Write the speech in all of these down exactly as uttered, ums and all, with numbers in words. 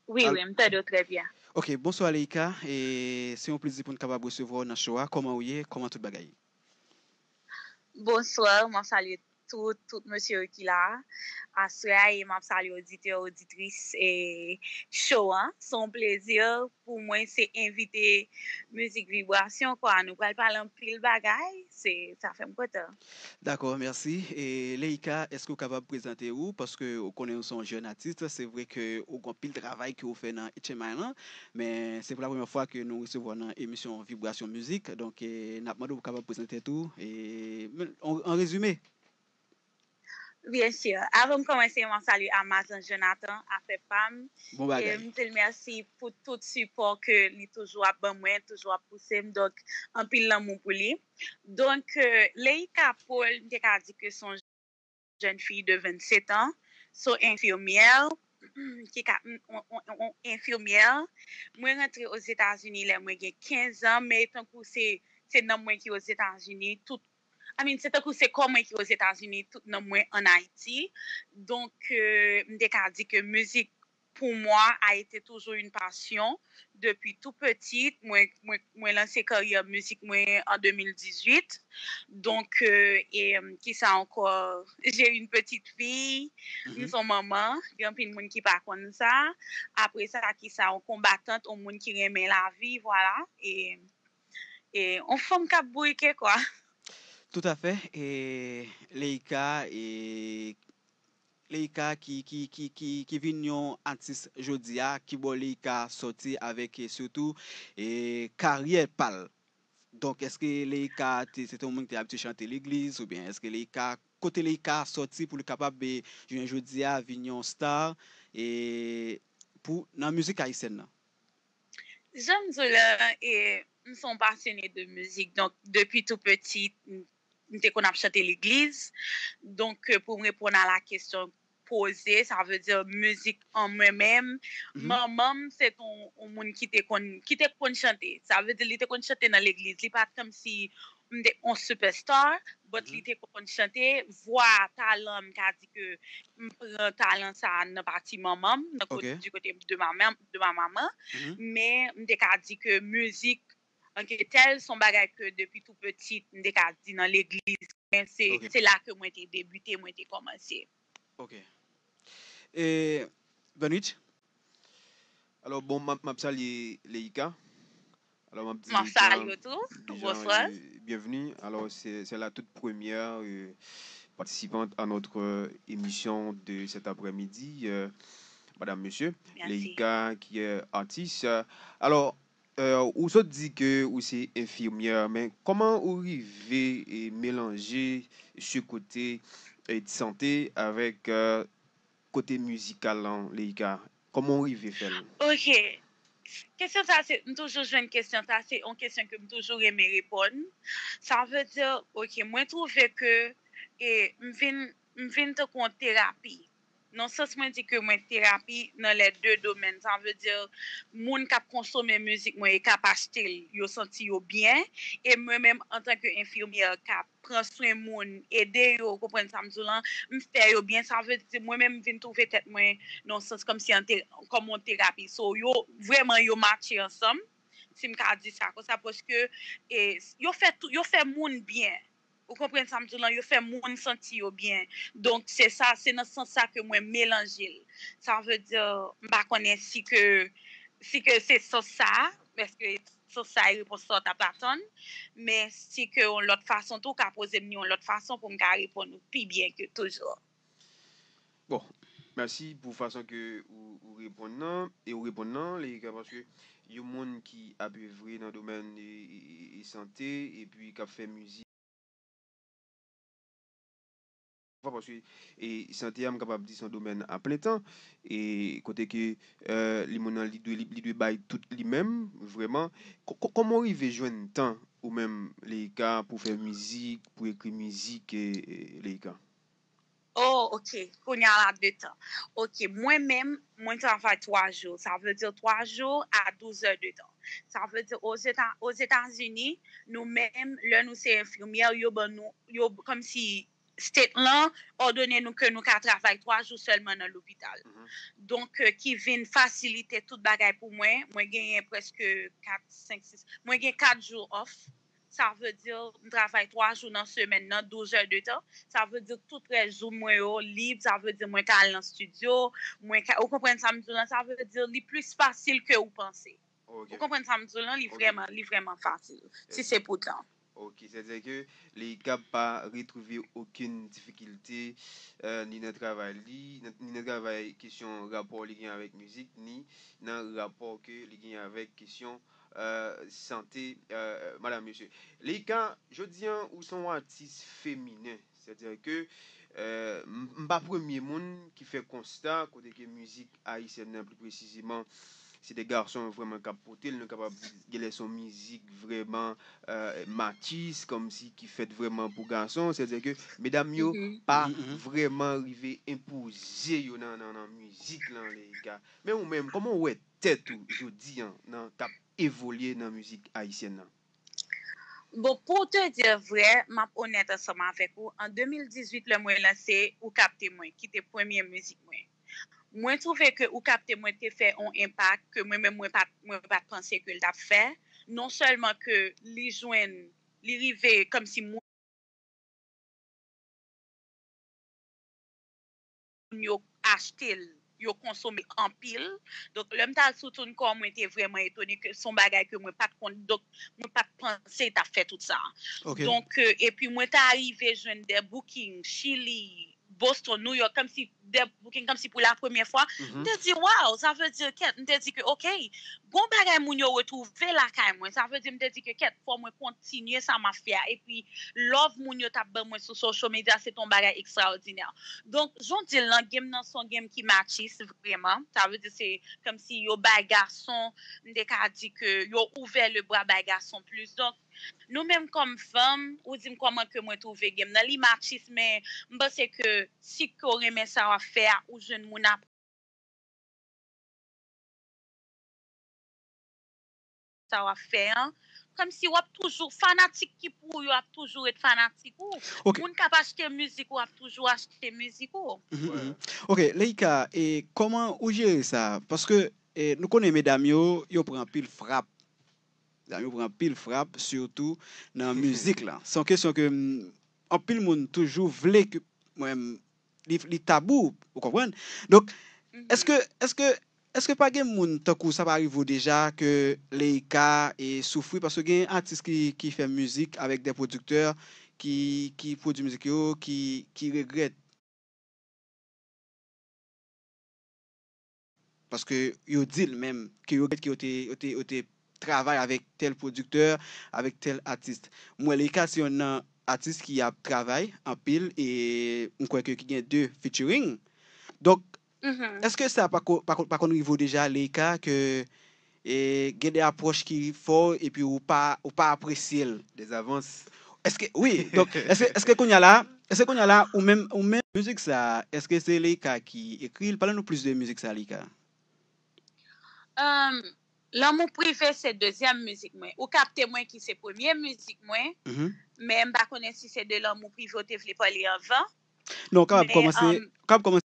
Wi, wi, m tande w trè byen. Ok, bonswa Leïka, e se yon plezi pou n kapab resevwa w nan show a. Kòman ou ye? Kòman tout bagay? Bonswa, m ap salye tout, tout mesye yo ki la aswè a, e m ap salye oditè, oditris e show an. Se yon plezi pou mwen, se envite mizik vibrasyon kwa. Nou pral pale anpil bagay, se sa fè m kontan. Dakò, mèsi. E Leïka, èske w kapab prezante ou? Paske ou konnen ou se yon jèn atis, se vre ke ou gen anpil travay ke ou fè nan H M I lan, men se pou la premyè fwa ke nou resevwa w nan emisyon Vibrasyon Mizik. Donk, e, n ap mande w kapab prezante tou, e, an rezime. Byen si. Avan m kòmanse, m ap salye Amazon Jonathan, afè pa m. Bon bagay. M di l mèsi pou tout sipò ke li toujou ap ban mwen, toujou ap pouse m. Donk, anpil lanmou pou li. Donk, Leïka Paul, m te ka di ke se yon jèn fi de vennsetan, se yon enfimyè ki ka, yon enfimyè. Mwen rantre Ozetazini lè mwen gen kenz an, men tankou se, se nanm mwen ki Ozetazini, tout I mean, se tankou se kò mwen ki Ozetazini, tout nanm mwen ann Ayiti. Donk, euh, m te ka di ke mizik, pour moi, a été toujours une passion. Depi tou pitit, mwen, mwen, mwen lanse karyè mizik mwen an de mil dizuit. Donk, euh, e, euh, kisa ankò? J'ai une petite fille, m se yon manman, gen anpil moun ki pa konn sa. Apre sa, kisa, yon konbatant, yon moun ki renmen lavi, vwala. E e yon fanm k ap bourike kwa. Toutafè. E Leïka, e Leïka ki, ki, ki, ki, ki vin yon atis jodi a, kibò Leïka sòti avèk, e sitou, e karyè pa l. Donk, èske Leïka te, se te yon moun ki te abitye chante legliz, oubyen èske Leïka, kote Leïka sòti pou li kapab, e, jounen jodi a, vin yon star, e pou, nan mizik ayisyèn nan? Jan m di w la, e, m se yon pasyone de mizik. Donk, depi tou piti, m, m te konn ap chante legliz. Donk, euh, pou m reponn a la kesyon poze, sa vle di mizik an mwen menm. Manman m, se te yon, yon moun ki te konn, ki te konn chante. Sa vle di li te konn chante nan legliz. Li pa t kòmsi m te yon superstar, but li te konn chante. Vwa, talan, m ka di ke m pran talan sa a nan pati manman m, nan kote, du côté de ma mè, de ma maman. Men m te ka di ke mizik, anke tèl, se yon bagay ke depi tou pitit, m te ka di nan legliz, men se, se la ke mwen te debite, mwen te kòmanse. Ok. E, Vanwich? Alò, bon, m ap, m ap salye Leïka. Alò, m ap di M ap salye w tou. Bonswa. Bienvenue. Alors, c'est, c'est la toute première, euh, participante à notre, euh, émission de cet après-midi, euh, madame, monsieur. Leïka, qui est artiste. Alors, euh, ou sot di ke ou se enfimyè, men kòman ou rive e melanje se kote, e, de sante avèk, euh, kote mizikal lan, Leïka? Kòman w rive fè l? Ok. Kesyon sa se, m toujou jwenn kesyon sa, se yon kesyon ke m toujou renmen reponn. Sa vle di, ok, mwen twouve ke, e, m vin, m vin tankou yon terapi. Nan sans mwen di ke mwen terapi nan lè de domèn. Sa vle di, moun k ap konsome mizik mwen e k ap achte l, yo santi yo byen. E mwen menm, antanke enfimyè k ap pran swen moun, ede yo, w konprann sa m di w lan, m fè yo byen, sa vle di mwen menm m vin twouve tèt mwen nan yon sans kòmsi an te, kòm yon terapi. So, yo, vrèman, yo matche ansanm, si m ka di sa konsa, paske, e, yo fè tou, yo fè moun byen. Ou konprann sa m di w lan, yo fè moun santi yo byen. Donk, se sa, se nan sans sa ke mwen melanje l. Sa vle di, m pa konnen si ke, si ke se sans sa, èske sans sa e repons sa w t ap atann, men si ke yon lòt fason tou, w ka poze m li yon lòt fason pou m ka reponn ou pi byen ke toujou. Bon, mèsi pou fason ke ou, ou reponn nan, e ou reponn nan, Leïka, paske yon moun ki ap evre nan domèn e, e, e, e sante, epi k ap fè mizik, paske, e, sante a, m kapab di se yon domèn a plen tan, e kote ke, e, li moun nan, li dwe, li, li dwe bay tout li menm, vrèman. Kò-, kò-, kòman w rive jwenn tan, ou menm, Leïka, pou fè mizik, pou ekri mizik, e, e, Leïka? Oh, ok. Kounye a la de tan. Ok, mwen menm, mwen travay twa jou. Sa vle di twa jou a douz è de tan. Sa vle di, Ozeta-, Ozetazini, nou menm, lè nou se enfimyè, yo ban nou, yo, kòmsi, state lan òdone nou ke nou ka travay twa jou sèlman nan lopital. Donk, euh, ki vin fasilite tout bagay pou mwen. Mwen genyen prèske kat, senk, sis, mwen gen kat jou off. Sa vle di, m travay twa jou nan semèn nan, douz è de tan. Sa vle di, tout rès jou mwen yo lib. Sa vle di, mwen ka al nan studio. Mwen ka, ou konprann sa m di w lan? Sa vle di, li plis fasil ke ou panse. Ou konprann sa m di w lan? Li vrèman, li vrèman fasil. Si se pou tan. Ok, sètadi ke Leïka pa retwouve okenn difikilte, euh, ni nan travay li, nan, ni nan travay kesyon rapò li gen avèk mizik, ni nan rapò ke li gen avèk kesyon, euh, sante, euh, madanm, mesye. Leïka, jodi a, ou se yon atis feminen. Sètadi ke, euh, m, m pa premye moun ki fè konsta kote ke mizik ayisyèn nan, pli presizeman, se de gason vrèman k ap pote l, nou kapab di genlè se yon mizik vrèman, euh, machis, kòmsi ki fèt vrèman pou gason. Sètadi ke medam yo pa vrèman rive enpoze yo nan, nan, nan mizik lan, Leïka. Men ou menm, kòman w wè tèt ou jodi a nan k ap evolye nan mizik ayisyèn nan? Bon, pou te di vrè, m ap onèt ansanm avèk ou. An de mil dizuit, lè mwen lanse Ou Kapte Mwen, ki te premye mizik mwen, mwen twouve ke Ou Kapte Mwen te fè yon enpak ke mwen menm mwen pa t, mwen pa t panse ke l t ap fè. Non sèlman ke li jwenn, li rive kòmsi moun yo achte l, yo konsome anpil. Donk, lè m t al sou TuneCore, mwen te vrèman etone ke se yon bagay ke mwen pa t konn. Donk, mwen pa t panse t ap fè tout sa. Donk, euh, epi mwen ta rive jwenn de booking, Chili, Boston, New York, kòmsi de booking, kòmsi pou la premyè fwa. M te di, "Wow, sa vle di, kèt," m te di ke, "Ok, gon bagay moun yo retwouve lakay mwen." Sa vle di, m te di ke, "Kèt, fò mwen kontinye sa m ap fè a." Epi, love moun yo t ap ban mwen sou social media, se t on bagay ekstraòdinè. Donk, jan w di l lan, game nan se yon game ki machis, vrèman. Sa vle di, se kòmsi yo bay gason, m te ka di ke yo ouvè le bra bay gason plis. Donk, nou menm kòm fanm, ou di m kòman ke mwen twouve game nan. Li machis, men m panse ke si ke w renmen sa w ap fè a, ou jwenn moun ap sa w ap fè an. Kòmsi w ap toujou, fanatik ki pou ou yo ap toujou ret fanatik ou. Moun k ap achte mizik ou ap toujou achte mizik ou. Mhm, mhm. Ok, Leïka, e kòman ou jere sa? Paske, e, nou konnen medam yo, yo pran anpil frap. Medam yo pran anpil frap, sitou nan mizik la. Se yon kesyon ke, mm, anpil moun toujou vle ke, mwen, li, li tabou, ou konprann? Donk, èske, èske, èske pa gen moun tankou sa pa rive w deja ke Leïka e soufri? Paske gen atis ki, ki fè mizik avèk de pwodiktè ki, ki pwodui mizik yo, ki, ki regrèt. Paske yo di l menm ke yo regrèt ke yo te, yo te, yo te travay avèk tèl pwodiktè, avèk tèl atis. M wè Leïka se yonn nan atis ki ap travay anpil e m kwè ke ki gen de featuring. Donk, èske sa pa ko-, pa ko-, pa konn rive w deja, Leïka, ke e, gen de apwòch ki fè w epi ou pa, ou pa apresye l? Dezavans. Èske, wi, donk, èske, èske kounye a la, èske kounye a la, ou menm, ou menm, mizik sa, èske se Leïka ki ekri l? Pale nou plis de mizik sa, Leïka. Um, Lanmou Prive se dezyèm mizik mwen. Ou Kapte Mwen ki se premye mizik mwen, men m pa konnen si se de Lanmou Prive ou te vle pale anvan. Non, w kapab kòmanse, um, w kapab kòmanse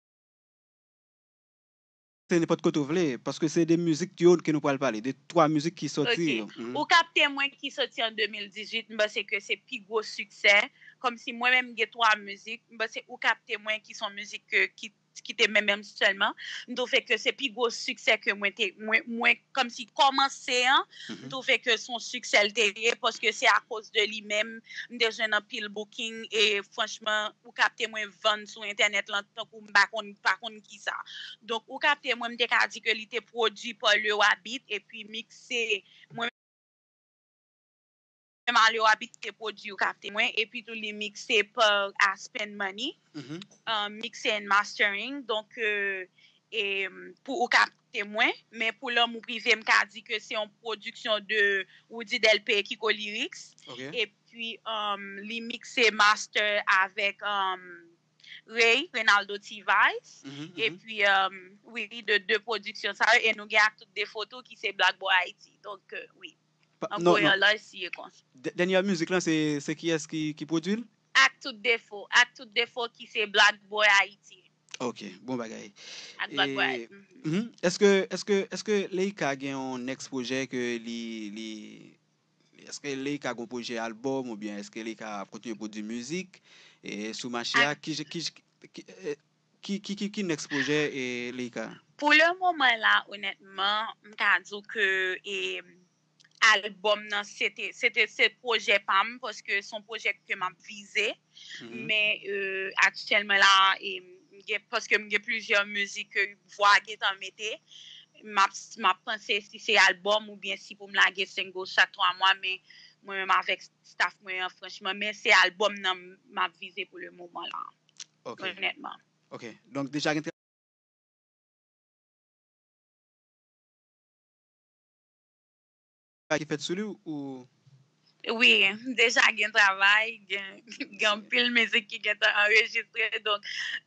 se nenpòt kote w vle, paske se de mizik yo ke nou pral pale, de twa mizik ki sòti yo. Ok. Ou Kapte Mwen ki sòti an de mil dizuit, m panse ke se pi gwo siksè. Kòmsi mwen menm m gen twa mizik, m panse Ou Kapte Mwen ki se yon mizik ke, ki, ki te menmen m sèlman. M twouve ke se pi gwo siksè ke mwen te, mwen, mwen kòmsi kòmanse an, m twouve ke se yon siksè l te ye, paske se akoz de li menm, m te jwenn anpil booking, e franchman, Ou Kapte Mwen vann sou entènèt lan tankou m pa konn, pa konn kisa. Donk, Ou Kapte Mwen, m te ka di ke li te pwodui pa Lewa Beat, epi mikse, mwen menm a Lewa Beat te pwodui Ou Kapte Mwen, epi tou li mikse pa Aspen Money, euh, mixing and mastering. Donk, euh, e, pou Ou Kapte Mwen, men pou Lanmou Prive, m ka di ke se yon pwodiksyon de Woody Delpé, Kiko Lyrics. Ok. Epi, um, li mikse master avèk, um, Ray, Reynaldo T Vice. Mhm, mhm. Epi, um, wi, de, de pwodiksyon sa yo, e nou gen ak tout de foto ki se Black Boy Haiti. Donk, euh, wi. Pa, an non, non. Koyòl la, si e konsa. Dè-, dènyè mizik lan, se, se kiyès ki, ki pwodui l? Ak tout defo, ak tout defo ki se Black Boy Haiti. Ok, bon bagay. Ak Black Boy Haiti. Mhm. Èske, èske, èske Leïka gen yon next pwojè ke li, li, èske Leïka gen pwojè albòm oubyen èske Leïka ap kontinye pwodui mizik e sou mache a? Ki, ki, ki, ki, ki, ki, ki next pwojè e Leïka? Pou le moman la, onètman, m ka di w ke e, albòm nan, se te, se te, se pwojè pa m, paske se yon pwojè ke m ap vize. Mhm. Men, e, aktyèlman la, e, m gen, paske m gen plizyè mizik ke vwa gentan mete, m ap, m ap panse si se albòm oubyen si pou m lage single chak twa mwa, men mwen menm avèk staff mwen an, franchman, men se albòm nan m ap vize pou le moman la, ok, onètman. Ok, donk deja gen travay ki fèt sou li ou? Wi, m deja gen travay, gen, gen anpil mizik ki gentan anrejistre, donk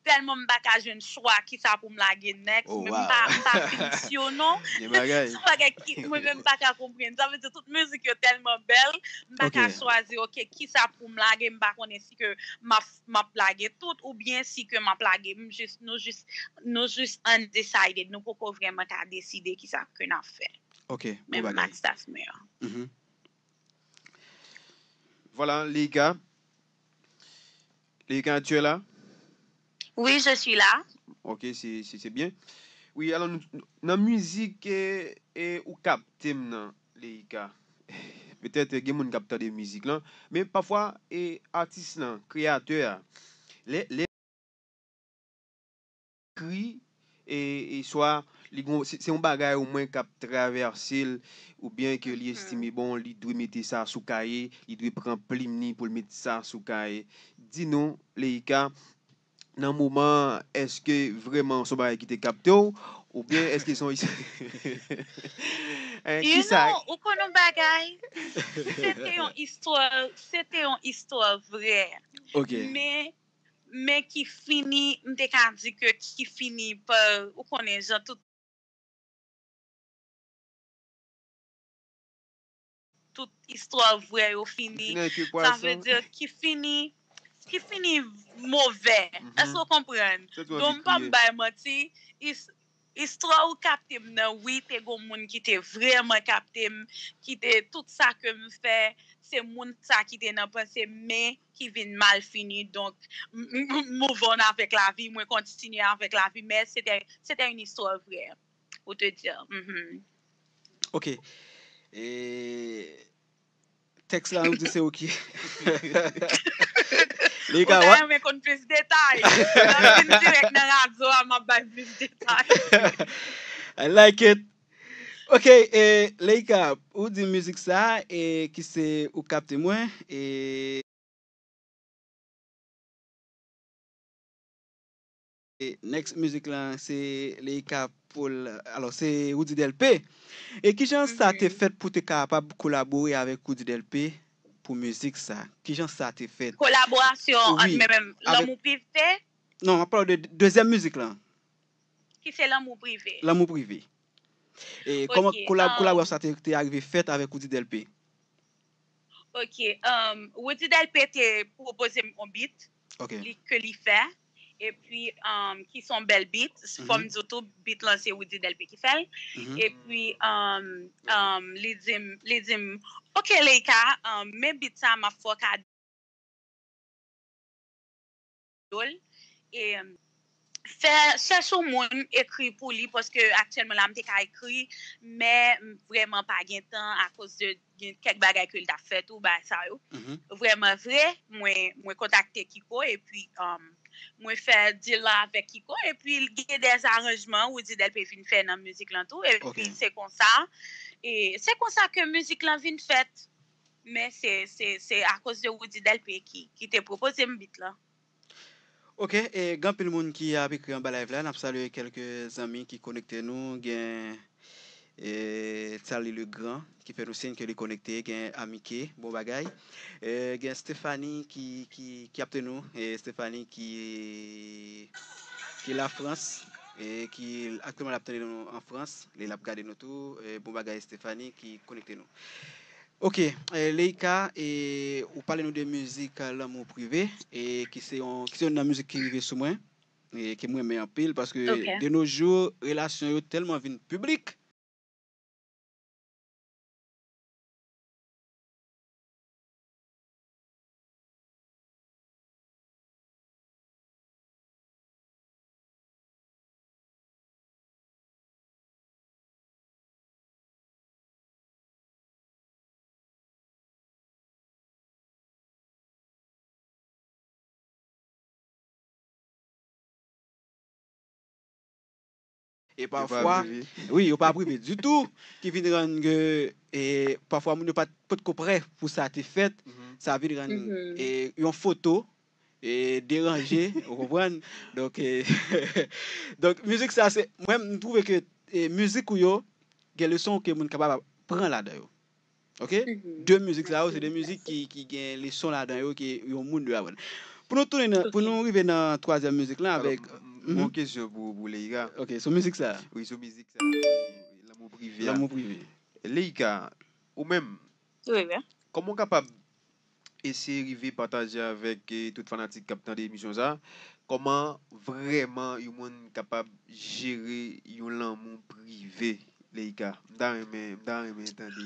tèlman m pa ka jwenn chwa kisa pou m lage next, oh, men m pa, wow, m pa fin sure non. Gen bagay. Se yon bagay ki, mwen menm m pa ka konprann. Sa vle di tout mizik yo tèlman bèl, m pa ka, ok, chwazi, ok, kisa pou m lage, m pa konnen si ke m ap, m ap lage tout, oubyen si ke m ap lage, m jis, nou jis, nou jis undecided, nou poko vrèman ka deside kisa ke n ap fè. Ok, bon bagay. Men m ak staff mwen an. Mhm. Vwala, Leïka. Leïka, tu es là? Oui, je suis là. Ok, c'est, c'est, c'est bien. Wi, alò, nou, nan mizik, e, e, ou kapte m nan, Leïka. Petèt, e, gen moun k ap tande mizik lan, men pafwa, e, atis lan, kreyatè a, lè, lè ekri, e, e swa li gon, se, se yon bagay omwen k ap travèse l, oubyen ke li, mhm, estime, bon, li dwe mete sa sou kaye, li dwe pran plim ni pou l met sa sou kaye. Di nou, Leïka, nan moman an, èske vrèman se yon bagay ki te kapte w, oubyen èske se yon... Eh, you kisa? Know, ou konn yon bagay? Se te yon istwa, se te yon istwa vrè. Ok. Men, men ki fini, m te ka di ke ki fini pa, ou konnen jan tout, tout istwa vrè yo fini. Fini an ke pwason. Sa vle di ki fini, ki fini move. Mhm. Èske w konprann? Donk, m p ap bay manti, is-, istwa ou kapte m nan, wi, te gon moun ki te vrèman kapte m, ki te, tout sa ke m fè, se moun sa ki te nan panse m, men ki vin mal fini. Donk, m, m, m move on avèk lavi, mwen kontinye avèk lavi, men se te, se te yon istwa vrè, pour te dire. Mhm. Ok. E tèks la, ou di se ou ki... Leïka, ou ta renmen konn plis detay? Lè m vin dirèk nan radyo a, m ap bay plis detay. I like it. Ok, e, Leïka, ou di mizik sa, e, ki se Ou Kapte Mwen, e, e, next mizik lan, se Leïka Paul, alò, se Roody Delpé. E kijan sa te, mhm, fèt pou te kapab kolabore avèk Roody Delpé pou mizik sa? Kijan sa te fèt? Kolaborasyon ant, wi, mwen menm, avèk Lanmou Prive? Non, m ap pale de dezyèm mizik lan. Ki se Lanmou Prive. Lanmou Prive. E kòman, ok, kola-, um, kolaborasyon sa te, te arive fèt avèk Roody Delpé? Ok, um, Roody Delpé te pwopoze m yon beat, ok, li, ke li fè, epi, um, ki se yon bèl beat, mhm, fò m di w tou, beat lan se Roody Delpé ki fè l. Mhm. Epi, um, um, li di m, li di m, ok, Leïka, um, men beat sa, m ap fè w kado l. E, fè, chèche yon moun, ekri pou li, paske aktyèlman la, m te ka ekri, men m vrèman pa gen tan akoz de gen kèk bagay ke l t ap fè tou, bagay sa yo. Mhm. Vrèman vre, mwen, mwen kontakte Kiko, epi, um, mwen fè deal la avèk Kiko, epi l gen dè aranjman Roody Delpé vin fè nan mizik lan tou, epi, ok, se konsa, e se konsa ke mizik lan vin fèt. Men se, se, se akoz de Roody Delpé ki, ki te pwopoze m beat lan. Ok, e, gen anpil moun ki ap ekri anba live la. N ap salye kèlke zanmi ki konekte nou. Gen, e, Charlie Legrand ki fè nou siy ke li konekte. Gen Amike, bon bagay. E, gen Stephanie ki, ki, ki ap tande nou. E, Stephanie ki, ki Lafrans. E, ki aktyèlman l ap tande nou an Frans. Li l ap gade nou tou. E, bon bagay Stephanie ki konekte nou. Ok, eh, Leïka, eh, ou pale nou de mizik, eh, Lanmou Prive, eh, ki se yon, ki se yon nan mizik ki rive sou mwen, eh, ke mwen renmen anpil, paske de nos jours, relasyon yo tèlman vin piblik. E pafwa, wi, yo pa prive ditou, ki vin rann ke, e, pafwa moun yo pa t, potko prè pou sa te fèt, sa vin rann, e, yon foto, e, deranje, ou konprann? Donk, e, donk, mizik sa, se, mwen, m twouve ke, e, mizik ou yo, gen leson ke moun kapab pran ladan yo. Ok? De mizik sa yo, se de mizik ki, ki gen leson ladan yo, ke yon moun dwe aprann. Pou nou tounen nan, pou nou rive nan twazyèm mizik lan avèk, m, m, m, yon kesyon pou, pou Leïka. Ok, sou mizik sa. Wi, sou mizik sa. Lanmou Prive a. Lanmou Prive. Leïka, ou menm, kòman w kapab eseye rive pataje avèk, eh, tout fanatik k ap tande emisyon sa, kòman vrèman yon moun kapab jere yon lanmou prive, Leïka? M ta renmen, m ta renmen tande.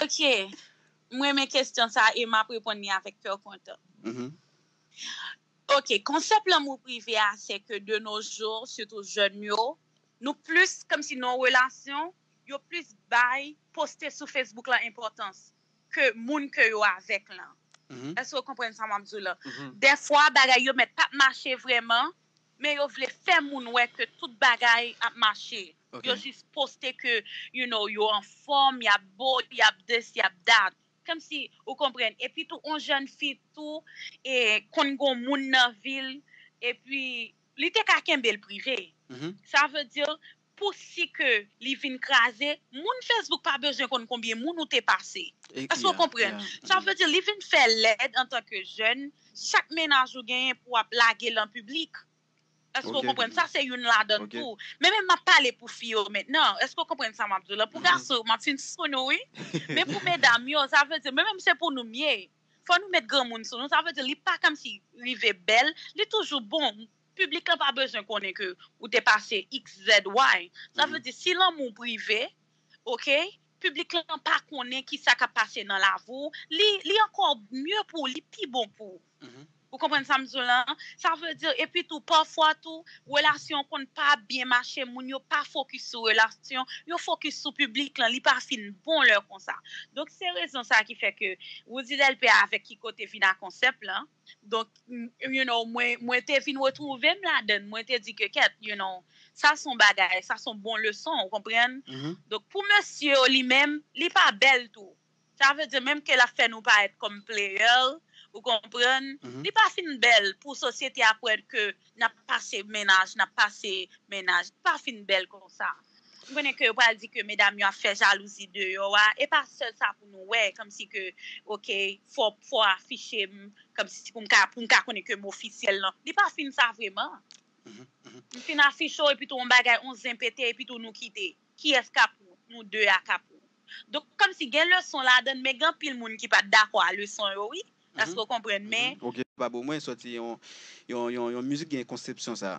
Ok. M renmen kesyon sa e m ap reponn li avèk kè kontan. Ok, konsèp lanmou prive a, se ke de nos jours, sitou jèn yo, nou plis, kòmsi nan yon relasyon, yo plis bay poste sou Facebook lan enpòtans ke moun ke yo avèk lan. Èske w konprann sa m ap di w lan? Dèfwa, bagay yo mèt p ap mache vrèman, men yo vle fè moun wè ke tout bagay ap mache. Yo jis poste ke, you know, yo anfòm, y ap bo, y ap this, y ap that. Kòmsi, ou konprann. Epi tou, on jèn fi tou, e, konn gon moun nan vi l, epi li te ka kenbe l prive. Sa vle di, pou si ke li vin kraze, moun Facebook pa bezwen konn konbyen moun ou te pase. Èske w konprann? Sa vle di, li vin fè lèd antanke jèn, chak mennaj ou genyen pou w ap lage l an piblik. Èske w konprann? Sa se youn ladan l tou. Men menm m ap pale pou fi yo mentnan. Èske w konprann sa m ap di w la? Pou gason, m ap fin sou nou, wi. Men pou medam yo, sa vle di, men menm se pou nou m ye. Fò nou met granmoun sou nou. Sa vle di, li pa kòmsi rive bèl, li toujou bon. Piblik lan pa bezwen konnen ke ou te pase X, Z, Y. Sa vle di, si lanmou prive, ok, piblik lan pa konnen ki sa k ap pase nan lavi w, li, li ankò mye pou ou, li pi bon pou ou. Ou konprann sa m di w lan? Sa vle di, epi tou, pafwa tou, relasyon konn pa byen mache, moun yo pa fokis sou relasyon, yo fokis sou piblik lan, li pa fin bon lè konsa. Donk, se rezon sa ki fè ke Roody Delpé avèk Kiko te vin a konsèp lan. Donk, m, you know, mwen, mwen te vin retwouve m ladan l, mwen te di ke kèt, you know, sa se yon bagay, sa se yon bon leson, ou konprann? Donk, pou mesye yo li menm, li pa bèl tou. Sa vle di menm ke l ap fè nou parèt kòm player, ou konprann? Li pa fin bèl pou sosyete a kwè ke n ap pase mennaj, n ap pase mennaj. Li pa fin bèl konsa. M konnen ke yo pral di ke medam yo ap fè jalouzi deyò a. E pa sèl sa pou nou wè, kòmsi ke, ok, fò, fò afiche m, kòmsi pou m ka, pou m ka konnen ke m ofisyèl lan. Li pa fin sa vrèman. M fin afiche w, epi tou yon bagay, yon zen pete, epi tou nou kite. Kiyès k ap ou? Nou de a k ap ou. Donk, kòmsi gen leson ladan l, men gen anpil moun ki pa t dakò a leson yo, wi. Èske w konprann? Men, ok, pa bon, mwen sòti yon, yon, yon, yon mizik gen konsepsyon sa.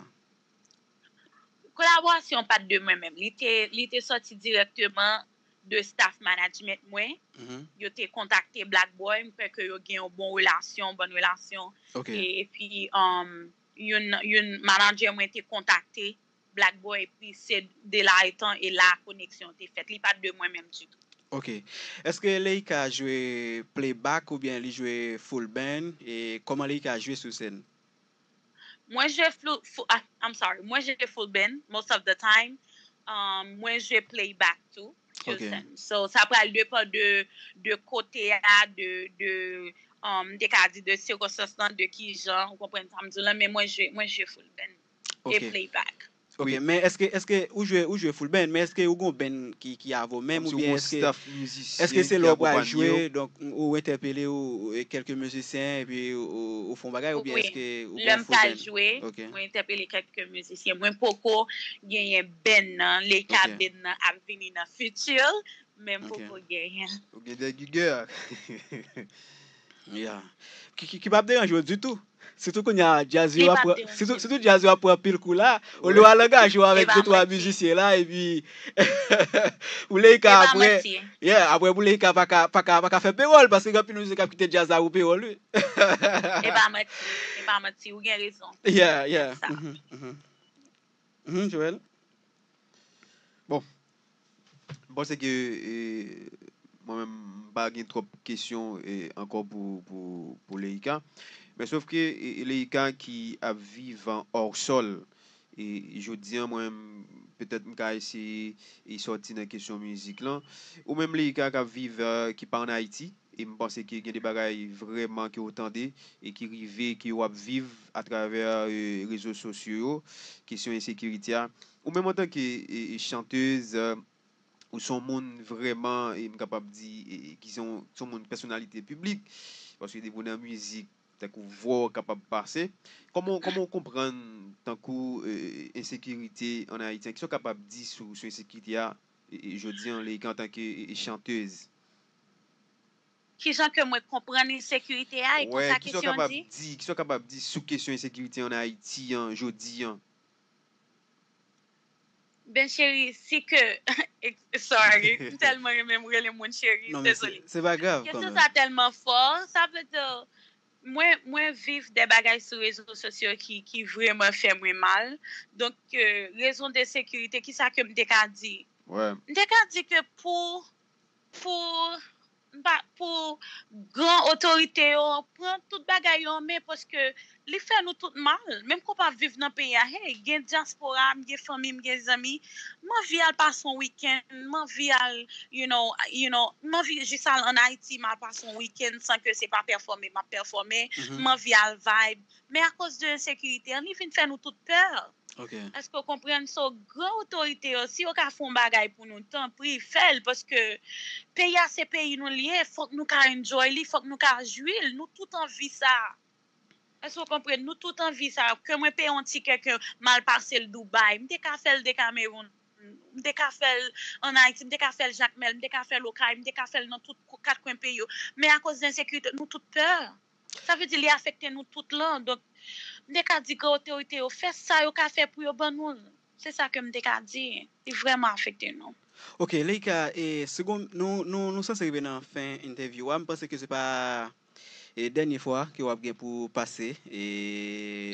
Kolaborasyon pa t de mwen menm. Li te, li te sòti dirèkteman de staff management mwen. Yo te kontakte Black Boy, m kwè ke yo gen yon bon relasyon, bòn relasyon. E, epi, um, youn, youn manager mwen te kontakte Black Boy, epi se de la etan e la koneksyon te fèt. Li pa t de mwen menm ditou. Ok. Èske Leïka jwe playback oubyen li jwe full band? E kòman Leïka jwe sou sèn? Mwen jwe flu-, fu-, ah, I'm sorry, mwen jwe full band most of the time. Um, mwen jwe playback tou, sou sèn. So, sa pral depan de, de kote a, de, de, um, m te ka di de sikonstans lan, de ki jan, ou konprann sa m di w lan, men mwen jwe, mwen jwe full band e playback. Ok, men èske, èske ou jwe, ou jwe full band, men èske ou gon band ki, ki avè w menm, oubyen èske, èske se lè w pral jwe, donk, ou entèpele ou, e, kèlke mizisyen, epi ou, ou fè yon bagay, oubyen èske ou gon full band? Wi, lè m pral jwe, mwen entèpele kèlke mizisyen. Mwen poko genyen band nan, Leïka band nan ap vini nan fitir, Men m poko genyen. Ou gen de gigè. Yeah. Ki, ki, ki p ap deranje w ditou. Sitou kounye a, djaz yo ap pran, sitou, sitou djaz yo ap pran anpil kou la, olye w al angaje w avèk de twa mizisyen la, epi pou Leika apre, yeah, apre pou Leika pa ka, pa ka, pa ka fè pewòl, paske gen anpil mizisyen k ap kite djaz la pou pewòl, wi. E pa manti, e pa manti, ou gen rezon. Yeah, yeah. Mhm, mhm. Mhm, Joel. Bon, m panse ke, e, mwen menm, m pa gen twòp kesyon, e, ankò pou, pou, pou Leika. Men sòf ke, e, e, Leika ki ap viv an hors sol, e, jodi a, mwen menm, petèt m ka eseye, e, sòti nan kesyon mizik lan. Ou menm, Leika k ap viv, e, ki pa ann Ayiti, e m panse ke gen de bagay vrèman ke w tande e ki rive, ke w ap viv atravè, e, rezo sosyo yo, kesyon ensekirite a. Ou menm antanke, e, e, chantèz, e, ou se yon moun vrèman, e, m kapab di, e, e, ki se yon, se yon moun pèsonalite piblik, paske depi w nan mizik, tankou vwa w kapab pase. Kòman, kòman w konprann tankou, e, e, ensekirite ann Ayiti an? Kisa w kapab di sou, sou ensekirite a, e, e, jodi an, Leika antanke, e, e, chantèz? Kijan ke mwen konprann ensekirite a, e konsa kesyon an di? Wè, kisa w kapab di, kisa w kapab di sou kesyon ensekirite ann Ayiti an, jodi an? Ben, cheri, si ke, sorry, m tèlman renmen m rele moun cheri, dezole. Non, men se, se pa grav kanmenm. Kesyon sa tèlman fò, sa vle di, mwen, mwen viv de bagay sou rezo sosyo ki, ki vrèman fè mwen mal. Donk, e, rezon de sekirite, kisa ke m te ka di? Wè. M te ka di ke pou, pou, m pa, pou gran otorite yo pran tout bagay yo an men, paske li fè nou tout mal. Menm ke w pa viv nan peyi a, hey, gen dyaspora, m gen fanmi, m gen zanmi, m anvi al pase yon wikenn, m anvi al, you know, you know, m anvi jis al ann Ayiti, m al pase yon wikenn san ke se pa pèfòme m ap pèfòme, m anvi al vibe. Men akoz de ensekirite an, li vin fè nou tout pè. Èske w konprann? So, gran otorite yo, si yo ka fè yon bagay pou nou, tanpri, fè l, paske peyi a se peyi nou l ye, fòk nou ka enjoy li, fòk nou ka jwi l, nou tout anvi sa. Èske w konprann? Nou tout anvi sa. Ke mwen peye yon tikè, ke m al pase l Dubai, m te ka fè l Dekamewoun, m te ka fè l ann Ayiti, m te ka fè l Jakmèl, m te ka fè l Okay, m te ka fè l nan tout kat kwen peyi yo. Men akoz de ensekirite, nou tout pè. Sa vle di li afekte nou tout lan. Donk, m te ka di ke otorite yo fè sa yo ka fè pou yo ban nou l. Se sa ke m te ka di. Li vrèman afekte nou. Ok, Leika, e, segonn, nou, nou, nou sanse rive nan fen entèvyou a. M panse ke se pa, e, dènye fwa ke w ap gen pou pase. E,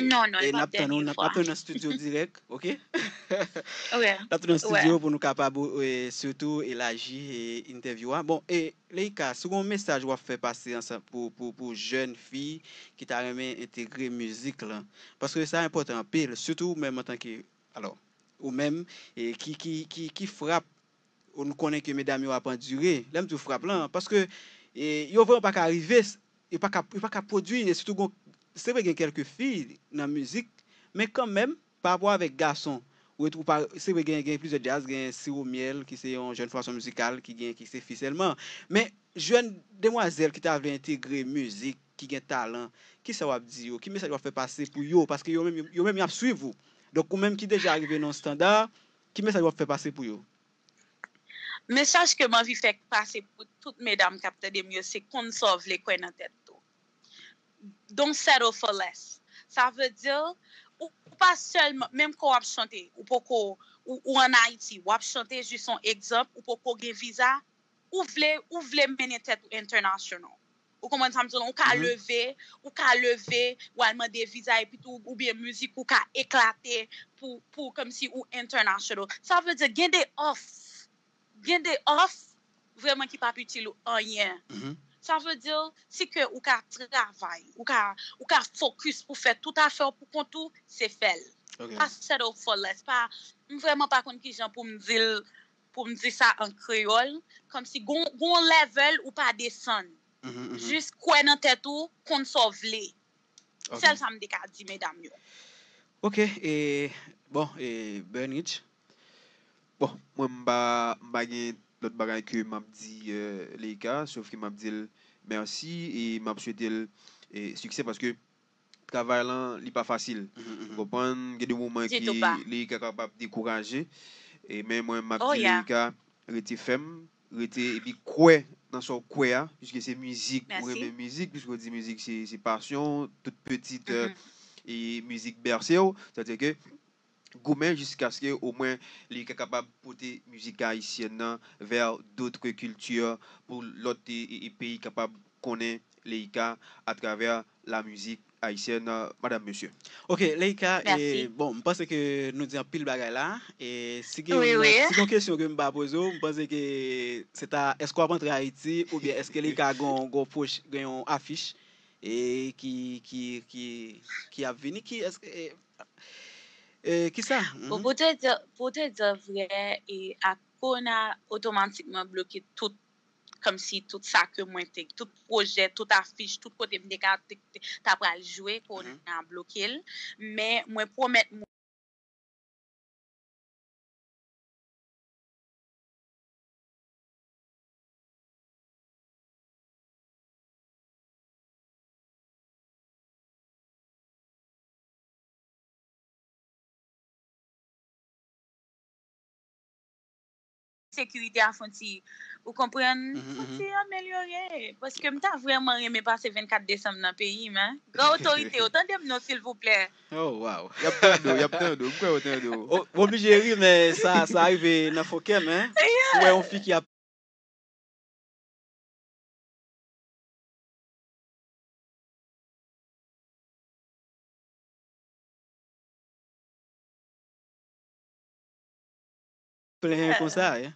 non, non, e n ap tann ou, n ap tann ou nan estidyo dirèk, ok? N ap tann ou nan estidyo pou nou kapab, e, sitou elaji, e, entèvyou a. Bon, e, Leika, si w gen yon mesaj w ap fè pase ansanm pou, pou, pou jèn fi ki ta renmen entegre mizik lan, paske sa enpòtan anpil, sitou ou menm antanke, alò, ou menm, e, ki, ki, ki, ki frap, ou, nou konnen ke medam yo ap andire, lè m di w frap lan, paske, e, yo vrèman pa ka rive, yo pa ka, yo pa ka pwodui, e sitou gon, se vre gen kèlke fi nan mizik, men kanmenm, pa rapò avèk gason, ou retwou-, pa, se vre gen, gen plizyè djaz, gen Siro Myèl, ki se yon jèn fwason mizikal, ki gen, ki se fi sèlman. Men, jèn demwazèl ki ta vle entegre mizik, ki gen talan, kisa w ap di yo? Ki mesaj w ap fè pase pou yo? Paske yo menm, yo, yo menm y ap swiv ou. Donk, ou menm ki deja rive nan yon estanda, ki mesaj w ap fè pase pou yo? Mesaj ke m anvi fè pase pou tout medam k ap tande m yo, se konn sa w vle, kwè nan tèt ou. Don't settle for less. Sa vle di, ou, ou pa sèlman, menm kan w ap chante, ou poko, ou, ou ann Ayiti, w ap chante, jis yon egzanp, ou poko gen viza, ou vle, ou vle mennen tèt ou international. Ou konprann sa m di w lan? Ou ka leve, ou ka leve, w al mande viza, epi tou, oubyen mizik ou ka eklate pou, pou kòmsi ou international. Sa vle di, gen de off, gen de off vrèman ki p ap itil ou anyen. Sa vle di, si ke ou ka travay, ou ka, ou ka focus pou fè tout afè w pou kont ou, se fè l. Pa settle for less. Pa, m vrèman pa konn kijan pou m di l, pou m di sa an kreyòl, kòmsi gon, gon level ou pa desann. Jis kwè nan tèt ou, konn sa w vle. Sèl sa m te ka di medam yo. Ok, e, bon, e, Bernich. Bon, mwen m pa, m pa gen lòt bagay ke m ap di, e, Leika, sòf ke m ap di l mèsi e m ap swete l, e, siksè paske travay lan, li pa fasil. Ou konprann, gen de moman ke Leika kapab dekouraje. E, men mwen, m ap di Leika, rete fèm, rete epi kwè nan sa w kwè a, piske se mizik, ou renmen mizik, piske w di mizik se, se pasyon, tout pitit, euh, e mizik bèse w. Sètadi ke goumen jiskaske omwen Leyika kapab pote mizik ayisyèn nan vers d'autres cultures, pou lòt e, e, e peyi kapab konnen Leyika atravè la mizik ayisyèn, euh, madam, mesye. Ok, Leyika, e, bon, m panse ke nou di anpil bagay la. E si gen yon, si gen yon kesyon ke m pa poze w, m panse ke se ta, èske w ap antre Ayiti, oubyen èske Leyika gen yon, gen yon pwoj-, gen yon afich, e ki, ki, ki, ki ap vini, ki, èske, e, e, kisa? Bon, pou te di, pou te di vrè, e, ak kowona otomatikman bloke tout, kòmsi tout sa ke mwen te, tout pwojè, tout afich, tout kote m te ka, te, te, ta pral jwe, kowona bloke l. Men mwen pwomèt mwen sekirite a fon ti, ou konprann, fon ti amelyore. Paske m ta vrèman renmen pase vennkat desanm nan peyi m, en. Gran otorite yo, tande m non, silvouplè. Oh, wow. Y ap tande w, y ap tande w. M kwè yo tande w. O-, w oblije ri, men sa, sa rive nan fon kè m, en. Ou wè yon fi ki ap plenyen konsa, wi.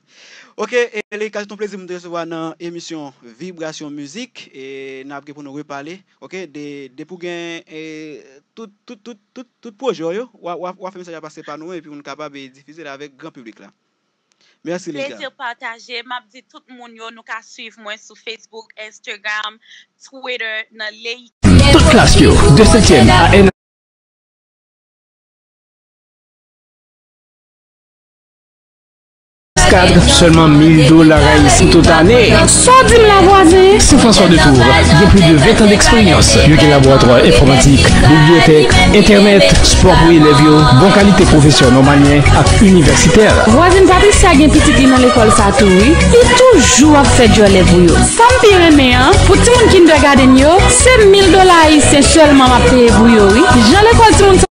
Ok, e Leyika, se yon plezi pou m te resevwa nan emisyon Vibrasyon Mizik, e n ap gen pou nou repale, ok, de, depi w gen, e, tout, tout, tout, tout, tout pwojè w yo, w a, w a, w a fè mesaj la pase pa nou, epi pou nou kapab, e, difize l avèk gran piblik la. Mèsi, Leyika. Plezi pataje. M ap di tout moun yo, nou ka swiv mwen sou Facebook, Instagram, Twitter, nan Leyika. Tout klas yo, de senkyèm a N. Kadre, sèlman mil dola ayisyen tout ane. Sa w di m la, vwazen? Saint-François de Tours gen plis de ven tan deksperyans. Yo gen laboratwa enfòmatik, bibliyotèk, entènèt, spò pou elèv yo, bon kalite pwofesè nòmalyen ak inivèsitè. Vwazin Patricia gen pitit li nan lekòl sa tou wi. Li toujou ap fè djòlè pou yo. Sa m pi renmen an, pou timoun kindergarten yo, se mil dola ayisyen sèlman m ap peye pou yo wi. Jan lekòl timoun